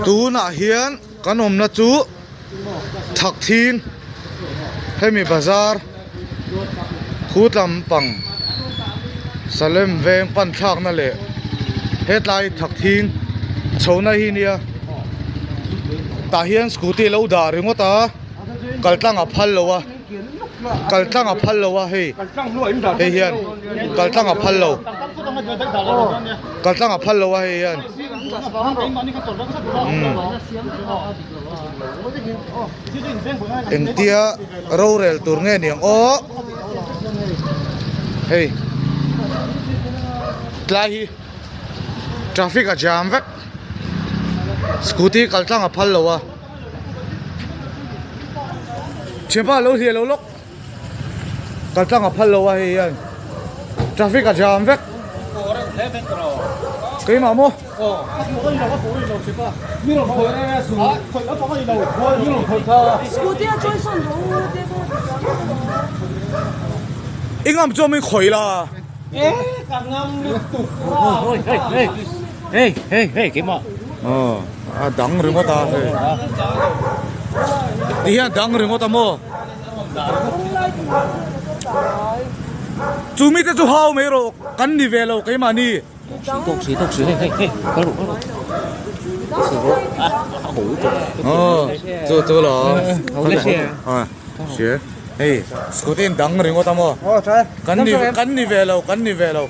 Tunah hian kan awmna chu Thakthing hemi bazar thu tlampang Salem veng pan thlakna leh hetlai Thakthing chhohna hi nia tah hian scooty a lo dah ringawt a kal tlang a phal lo a. Kal tlang a phal lo a hei hei hian kal tlang a phal lo kal tlang a phal lo a hei hian umm engtia rorel tur nge niang aw hei tlai hi traffic a jam vek scooty kal tlang a phal lo a. Thianpa lo hliah lo lawk kal tlang a phal lo a hei hian traffic a jam vek keimah maw i ngam chuan min khawih la A dang ringawt a hei ti hian a dang ringawt a maw chu mite chu hau mai rawh kan ni ve lo keimahni aw chu chu lo hria hei scooty in dang ringawt a maw kan ni kan ni ve lo kan ni ve lo.